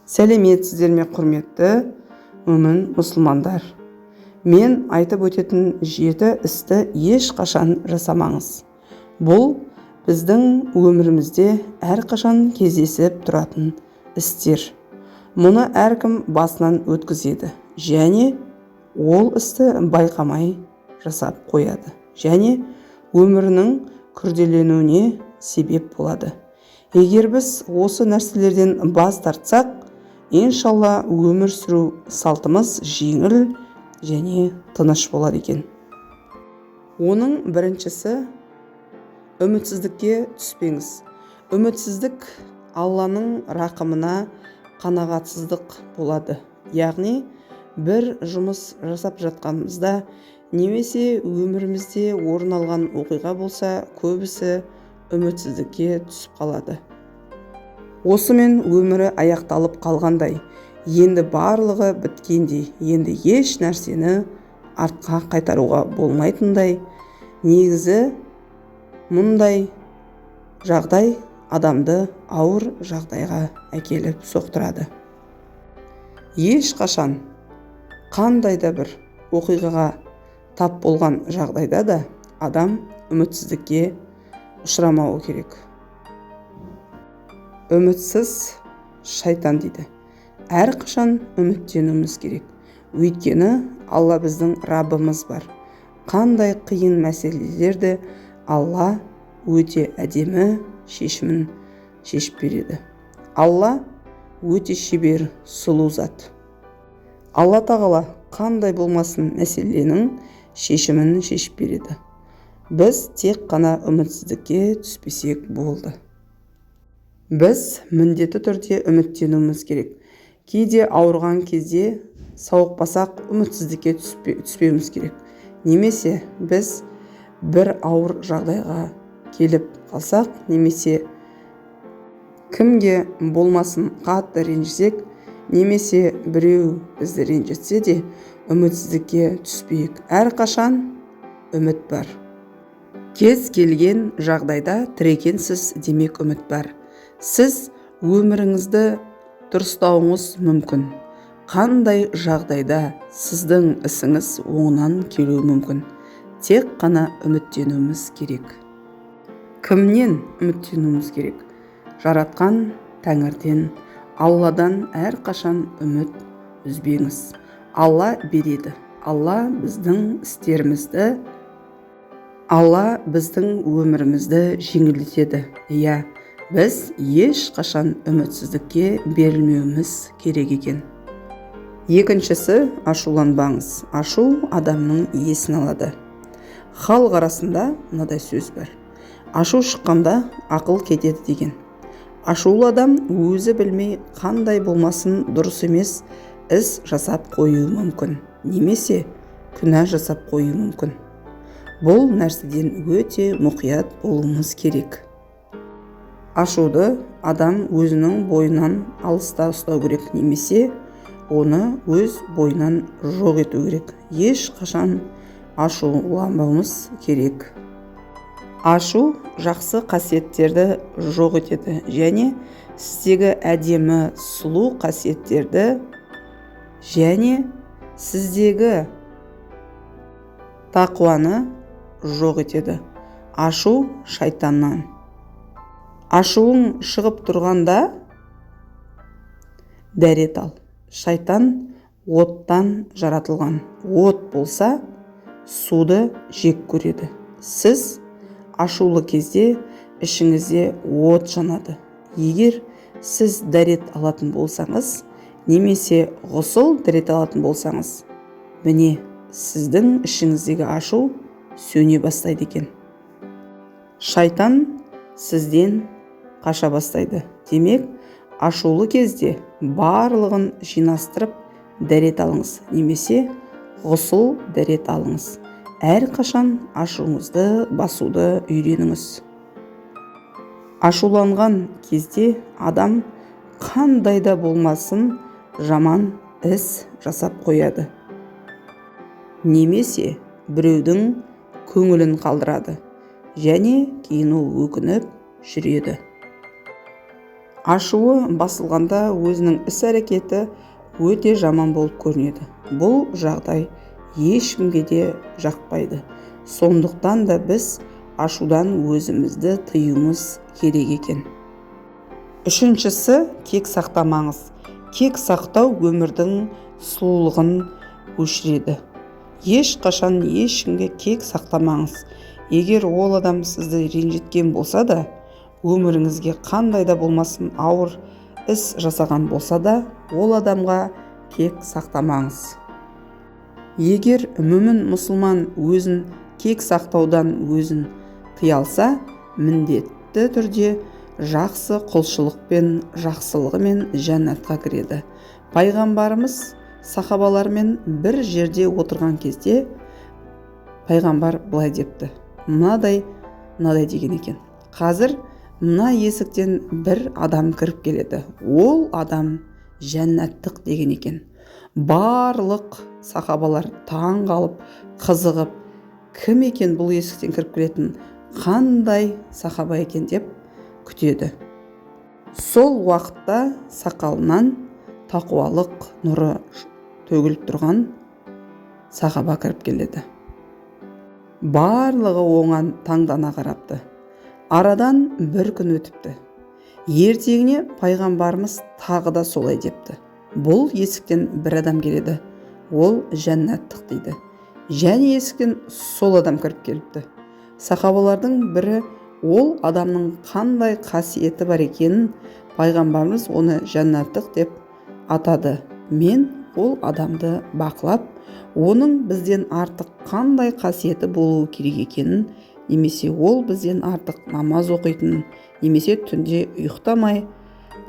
Сәлеметсіздер ме, құрметті мүмін мұсылмандар! Мен айтып өтетін жеті істі ешқашан жасамаңыз. Бұл біздің өмірімізде әрқашан кездесіп тұратын істер. Мұны әркім басынан өткізеді және ол істі байқамай жасап қояды және өмірінің күрделенуіне себеп болады. Егер біз осы нәрселерден бас тартсақ, иншалла, өмір сүру салтымыз жеңіл және тыныш болады екен. Оның біріншісі: үмітсіздікке түспеңіз. Үмітсіздік Алланың рақымына қанағатсыздық болады. Яғни бір жұмыс жасап жатқанымызда немесе өмірімізде орын алған оқиға болса, көбісі үмітсіздікке түсіп қалады. Осымен өмірі аяқталып қалғандай, енді барлығы біткендей, енді еш нәрсені артқа қайтаруға болмайтындай. Негізі мұндай жағдай адамды ауыр жағдайға әкеліп соқтырады. Ешқашан қандай да бір оқиғаға тап болған жағдайда да адам үмітсіздікке ұшырамауы керек. Үмітсіз шайтан дейді. Әрқашан үміттенуіміз керек, өйткені Алла, біздің Раббымыз бар. Қандай қиын мәселелерді Алла өте әдемі шешімін шешіп береді. Алла өте шебер, сұлу зат. Алла Тағала қандай болмасын мәселенің шешімін шешіп береді. Біз тек қана үмітсіздікке түспесек болды. Біз міндетті түрде үміттенуіміз керек. Кейде ауырған кезде сауықпасақ, үмітсіздікке түспеуіміз керек. Немесе біз бір ауыр жағдайға келіп қалсақ немесе кімге болмасын қатты ренжісек немесе біреу бізді ренжітсе де, үмітсіздікке түспейік. Әрқашан үміт бар. Кез келген жағдайда тірі екенсіз, демек, үміт бар. Сіз өміріңізді дұрыстауыңыз мүмкін. Қандай жағдайда сіздің ісіңіз оңынан келуі мүмкін. Тек қана үміттенуіміз керек. Кімнен үміттенуіміз керек? Жаратқан Тәңірден, Алладан әрқашан үміт үзбеңіз. Алла береді. Алла біздің істерімізді, Алла біздің өмірімізді жеңілдетеді. Иә, біз ешқашан үмітсіздікке берілмеуіміз керек екен. Екіншісі: ашуланбаңыз. Ашу адамның есін алады. Халық арасында мынадай сөз бар: «Ашу шыққанда ақыл кетеді» деген. Ашулы адам өзі білмей қандай болмасын дұрыс емес іс жасап қоюы мүмкін немесе күнә жасап қоюы мүмкін. Бұл нәрседен өте мұқият болуымыз керек. Ашуды адам өзінің бойынан алыста ұстау керек немесе оны өз бойынан жоқ ету керек. Ешқашан ашуланбауымыз керек. Ашу жақсы қасиеттерді жоқ етеді және сіздегі әдемі, сұлу қасиеттерді және сіздегі тақуаны жоқ етеді. Ашу шайтаннан. Ашуың шығып тұрғанда дәрет ал. Шайтан оттан жаратылған. От болса, суды жек көреді. Сіз ашулы кезде ішіңізде от жанады. Егер сіз дәрет алатын болсаңыз немесе ғұсыл дәрет алатын болсаңыз, міне, сіздің ішіңіздегі ашу сөне бастайды екен. Шайтан сізден қаша бастайды. Демек, ашулы кезде барлығын жинастырып, дәрет алыңыз немесе ғұсыл дәрет алыңыз. Әрқашан ашуыңызды басуды үйреніңіз. Ашуланған кезде адам қандай да болмасын жаман іс жасап қояды немесе біреудің көңілін қалдырады және кейін ол өкініп жүреді. Ашуы басылғанда өзінің іс-әрекеті өте жаман болып көрінеді. Бұл жағдай ешкімге де жақпайды. Сондықтан да біз ашудан өзімізді тыюымыз керек екен. Үшіншісі, кек сақтамаңыз. Кек сақтау өмірдің сұлулығын өшіреді. Ешқашан ешкімге кек сақтамаңыз. Егер ол адам сізді ренжіткен болса да, өміріңізге қандай да болмасын ауыр іс жасаған болса да, ол адамға кек сақтамаңыз. Егер мүмін мұсылман өзін кек сақтаудан өзін тыя алса, міндетті түрде жақсы құлшылықпен, жақсылығымен жәннатқа кіреді. Пайғамбарымыз сахабалармен бір жерде отырған кезде пайғамбар былай депті. Мынадай деген екен. Қазір мына есіктен бір адам кіріп келеді. Ол адам жәннаттық деген екен. Барлық сахабалар таң қалып, қызығып, кім екен бұл есіктен кіріп келетін, қандай сахаба екен деп күтеді. Сол уақытта сақалынан тақуалық нұры төгіліп тұрған сахаба кіріп келеді. Барлығы оңан таңдана қарапты. Арадан бір күн өтіпті. Ертеңіне пайғамбарымыз тағы да солай депті. Бұл есіктен бір адам келеді, ол жәннаттық дейді. Және есіктен сол адам кіріп келіпті. Сахабалардың бірі ол адамның қандай қасиеті бар екенін пайғамбарымыз оны жәннаттық деп атады. Мен ол адамды бақылап, оның бізден артық қандай қасиеті болуы керек екенін, немесе ол бізден артық намаз оқитынын, немесе түнде ұйықтамай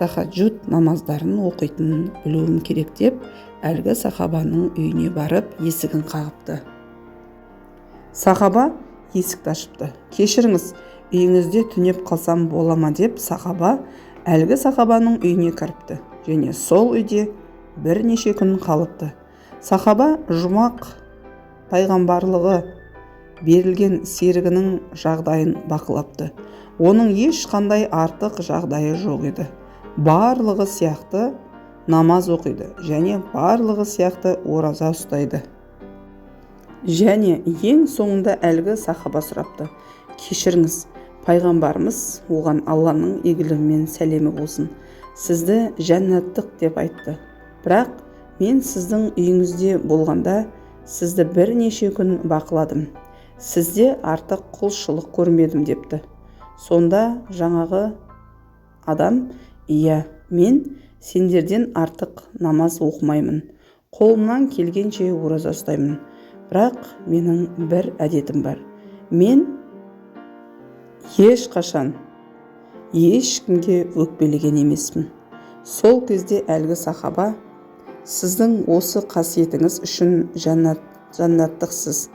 тахаджуд намаздарын оқитынын білуім керек деп әлгі сахабаның үйіне барып есігін қағыпты. Сахаба есікті ашыпты. Кешіріңіз, үйіңізде түнеп қалсам бола ма деп сахаба әлгі сахабаның үйіне кіріпті және сол үйде бірнеше күн қалыпты. Сахаба жұмақ пайғамбарлығы берілген серігінің жағдайын бақылапты. Оның ешқандай артық жағдайы жоқ еді. Барлығы сияқты намаз оқиды және барлығы сияқты ораза ұстайды. Және ең соңында әлгі сахаба сұрапты. Кешіріңіз, пайғамбарымыз оған Алланың игілігі мен сәлемі болсын, сізді жәннаттық деп айтты. Бірақ мен сіздің үйіңізде болғанда сізді бірнеше күн бақыладым. Сізде артық құлшылық көрмедім депті. Сонда жаңағы адам, иә, мен сендерден артық намаз оқымаймын, қолымнан келгенше ораза ұстаймын. Бірақ менің бір әдетім бар. Мен ешқашан ешкімге өкпелеген емеспін. Сол кезде әлгі сахаба, сіздің осы қасиетіңіз үшін жәннаттықсыз.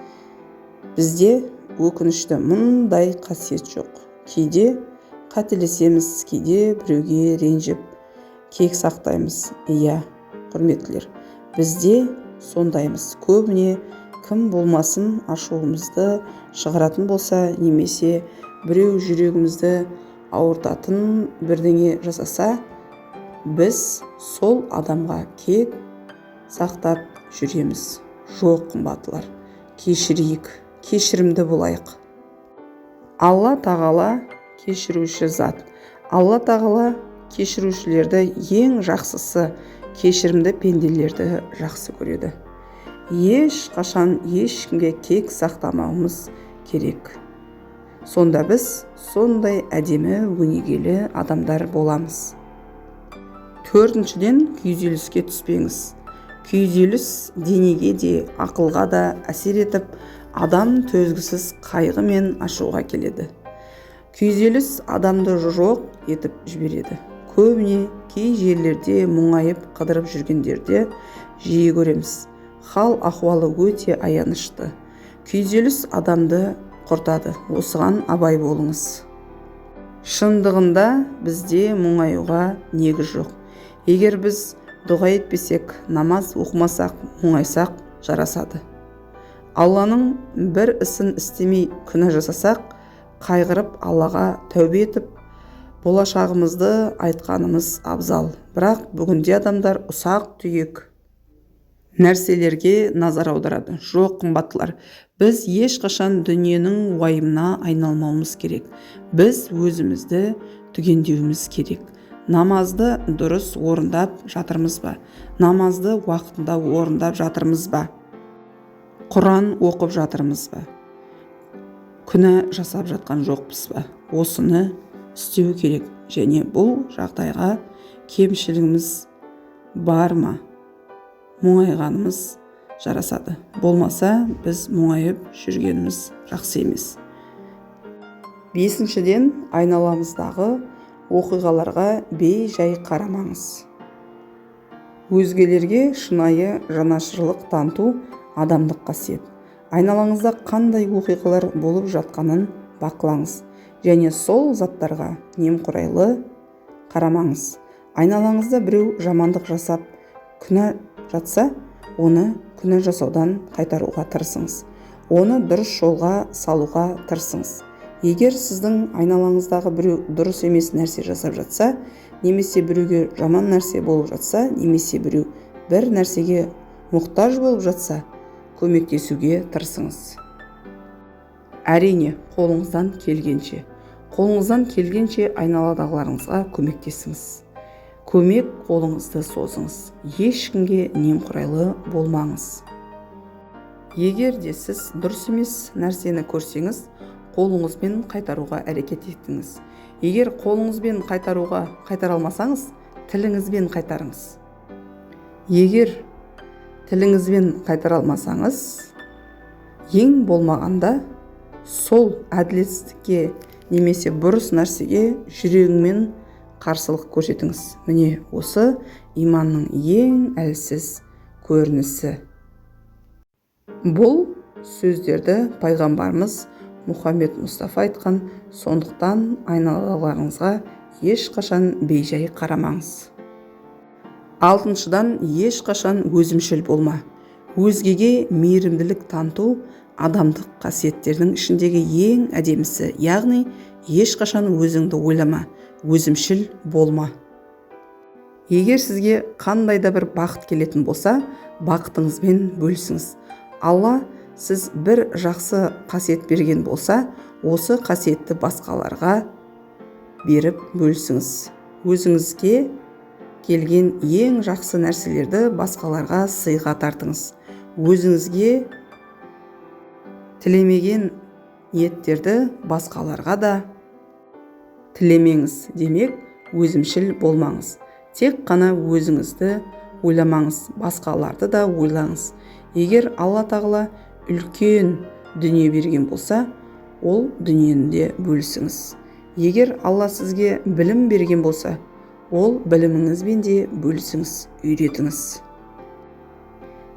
Бізде өкінішті мұндай қасиет жоқ. Кейде қателесеміз, кейде біреуге ренжіп, кек сақтаймыз. Иә, құрметтілер, бізде сондаймыз. Көбіне кім болмасын ашуымызды шығаратын болса, немесе біреу жүрегімізді ауыртатын бірдеңе жасаса, біз сол адамға кек сақтап жүреміз. Жоқ, қымбаттылар, кешірейік, кешірімді болайық. Алла тағала кешіруші зат. Алла тағала кешірушілерді, ең жақсысы кешірімді пенделерді жақсы көреді. Ешқашан ешкімге кек сақтамауымыз керек. Сонда біз сондай әдемі өнегелі адамдар боламыз. Төртіншіден, күйзеліске түспеңіз. Күйзеліс денеге де, ақылға да әсер етіп, адам төзгісіз қайғы мен ашуға келеді. Күйзеліс адамды жоқ етіп жібереді. Көбіне кей жерлерде мұңайып қыдырып жүргендерде жиі көреміз. Хал ахуалы өте аянышты. Күйзеліс адамды құртады. Осыған абай болыңыз. Шындығында бізде мұңаюға негіз жоқ. Егер біз дұға етпесек, намаз оқымасақ, мұңайсақ жарасады. Алланың бір ісін істемей күнә жасасақ, қайғырып Аллаға тәубе етіп, Болашағымызды айтқанымыз абзал. Бірақ бүгінде адамдар ұсақ-түйек нәрселерге назар аударады. Жоқ, қымбаттылар, біз ешқашан дүниенің уайымына айналмауымыз керек. Біз өзімізді түгендеуіміз керек. Намазды дұрыс орындап жатырмыз ба? Намазды уақытында орындап жатырмыз ба? Құран оқып жатырмыз ба? Күнә жасап жатқан жоқпыз ба? Осыны істеу керек. Және бұл жағдайға кемшілігіміз бар ма? Мұңайғанымыз жарасады. Болмаса, біз мұңайып жүргеніміз жақсы емес. Бесіншіден, айналамыздағы оқиғаларға бей-жай қарамаңыз. Өзгелерге шынайы жанашырлық таныту адамдық қасиет. Айналаңызда қандай оқиғалар болып жатқанын бақылаңыз және сол заттарға немқұрайлы қарамаңыз. Айналаңызда біреу жамандық жасап, күнә жатса, оны күнә жасаудан қайтаруға тырысыңыз. Оны дұрыс жолға салуға тырысыңыз. Егер сіздің айналаңыздағы біреу дұрыс емес нәрсе жасап жатса, немесе біреуге жаман нәрсе болып жатса, немесе біреу бір нәрсеге мұқтаж болып жатса, көмектесуге тырысыңыз. Әрине, қолыңыздан келгенше. Қолыңыздан келгенше айналадағыларыңызға көмектесіңіз. Көмек қолыңызды созыңыз. Ешкімге немқұрайлы болмаңыз. Егер де сіз дұрыс емес нәрсені көрсеңіз, қолыңызбен қайтаруға әрекет етіңіз. Егер қолыңызбен қайтара алмасаңыз, тіліңізбен қайтарыңыз. Егер тіліңізбен қайтара алмасаңыз, ең болмағанда сол әділетсіздікке немесе бұрыс нәрсеге жүрегіңмен қарсылық көрсетіңіз. Міне, осы иманның ең әлсіз көрінісі. Бұл сөздерді пайғамбарымыз Мұхаммед Мұстафа айтқан. Сондықтан айналаларыңызға ешқашан бейжай қарамаңыз. Алтыншыдан, ешқашан өзімшіл болма. Өзгеге мейірімділік таныту адамдық қасиеттердің ішіндегі ең әдемісі. Яғни ешқашан өзіңді ойлама, өзімшіл болма. Егер сізге қандай да бір бақыт келетін болса, бақытыңызбен бөлісіңіз. Алла сіз бір жақсы қасиет берген болса, осы қасиетті басқаларға беріп бөлісіңіз. Өзіңізге келген ең жақсы нәрселерді басқаларға сыйға тартыңыз. Өзіңізге тілемеген ниеттерді басқаларға да тілемеңіз. Демек, өзімшіл болмаңыз. Тек қана өзіңізді ойламаңыз, басқаларды да ойлаңыз. Егер Алла тағала үлкен дүние берген болса, ол дүниені де бөлісіңіз. Егер Алла сізге білім берген болса, ол біліміңізбен де бөлісіңіз, үйретіңіз.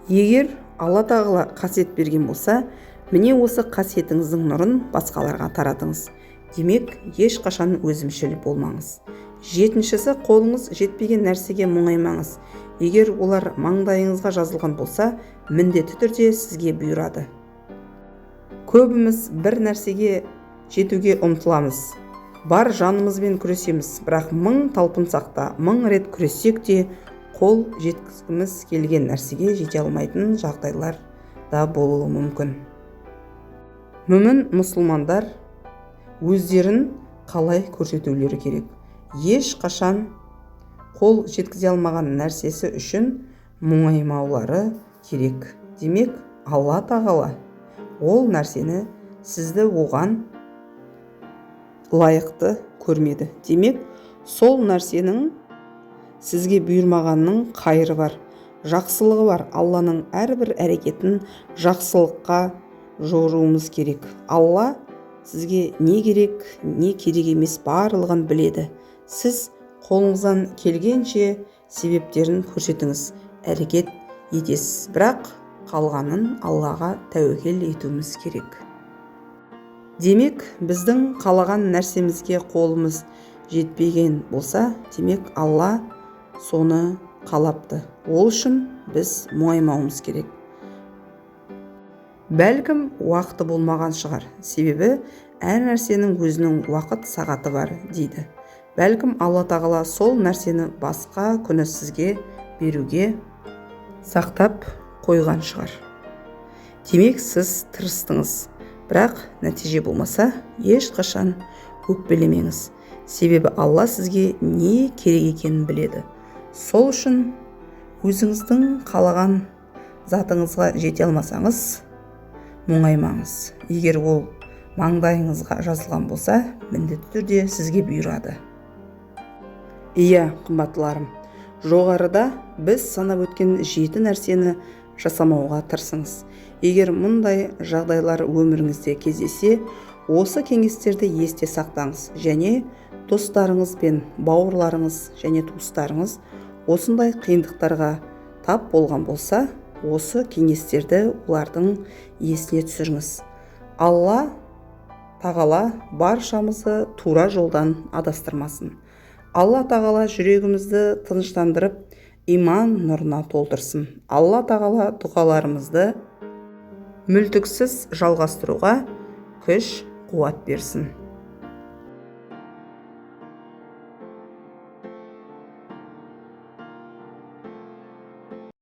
Егер Алла тағала қасиет берген болса, міне осы қасиетіңіздің нұрын басқаларға таратыңыз. Демек, ешқашан өзімшіл болмаңыз. Жетіншісі, қолыңыз жетпеген нәрсеге мұңаймаңыз. Егер олар маңдайыңызға жазылған болса, міндетті түрде сізге бұйырады. Көбіміз бір нәрсеге жетуге ұмтыламыз. Бар жанымызбен күресеміз, бірақ мың талпынсақ та, мың рет күрессек те, қол жеткізгіміз келген нәрсеге жете алмайтын жағдайлар да болуы мүмкін. Мүмін мұсылмандар өздерін қалай көрсетулері керек? Ешқашан қол жеткізе алмаған нәрсесі үшін мұңаймаулары керек. Демек, Алла тағала ол нәрсені сізді оған лайықты көрмеді. Демек, сол нәрсенің сізге бұйырмағанның қайыры бар, жақсылығы бар. Алланың әрбір әрекетін жақсылыққа жоруымыз керек. Алла сізге не керек, не керек емес барлығын біледі. Сіз қолыңыздан келгенше себептерін көрсетіңіз, әрекет етесіз, бірақ қалғанын Аллаға тәуекел етуіміз керек. Демек, біздің қалаған нәрсемізге қолымыз жетпеген болса, демек Алла соны қалапты. Ол үшін біз мұңаймауымыз керек. Бәлкім уақыты болмаған шығар, себебі әр нәрсенің өзінің уақыт сағаты бар дейді. Бәлкім, Алла Тағала сол нәрсені басқа күні сізге беруге сақтап қойған шығар. Демек, сіз тырыстыңыз, бірақ нәтиже болмаса, ешқашан өкпелемеңіз. Себебі Алла сізге не керек екенін біледі. Сол үшін өзіңіздің қалаған затыңызға жете алмасаңыз, мұңаймаңыз. Егер ол маңдайыңызға жазылған болса, міндетті түрде сізге бұйырады. Иә, қымбаттыларым, жоғарыда біз санап өткен 7 нәрсені жасамауға тырысыңыз. Егер мұндай жағдайлар өміріңізде кездесе, осы кеңестерді есте сақтаңыз және достарыңыз бен бауырларыңыз және туыстарыңыз осындай қиындықтарға тап болған болса, осы кеңестерді олардың есіне түсіріңіз. Алла Тағала баршамызды тура жолдан адастырмасын. Алла Тағала жүрегімізді тыныштандырып, иман нұрына толтырсын. Алла Тағала дұғаларымызды мүлтіксіз жалғастыруға күш қуат берсін.